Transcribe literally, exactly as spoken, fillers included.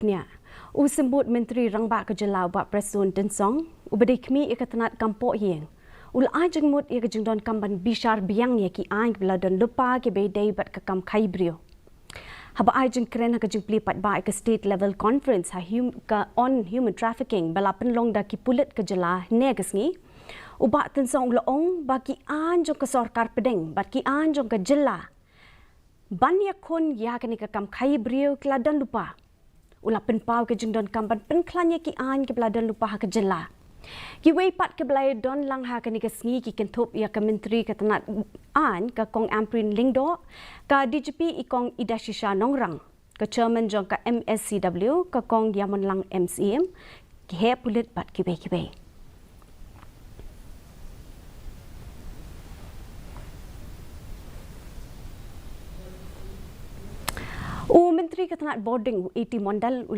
Bniah. U Symbud Myntri Rangbah ka Jylla u Bah Prestone Tynsong, uba dei khmih ïa ka tnat kam poh ïing, u la ai jingmut ïa ka jingdonkam ban bishar biang ïa ki aiñ kiba la don lypa kiba ïadei bad ka kam khaïi briew. Haba ai jingkren ha ka jingplie paidbah ïa ka State Level Conference ha hum, ka on human trafficking ba la pynlong da ki pulit ka jylla hynne ka sngi, u Bah Tynsong u la ong ba ki aiñ jong ka sorkar pdeng bad ki aiñ jong ka jylla ban ïakhun ïa kane ka kam khaïi briew ki la don lypa. U la pynpaw ka jingdonkam ban pynkhlaiñ ïa ki aiñ kiba la don lypa ha ka jylla. Kiwei pat kiba la ïadon lang ha kane ka sngi ki kynthup ïa ka Myntri ka tnat aiñ ka Kong Ampareen Lyngdoh, ka D G P i Kong Idashisha Nongrang, ka Chairman jong ka M S C W ka Kong Ïamonlang M Syiem, ki heh pulit bad kiwei kiwei. U Myntri ka tnat bording u A T Mondal u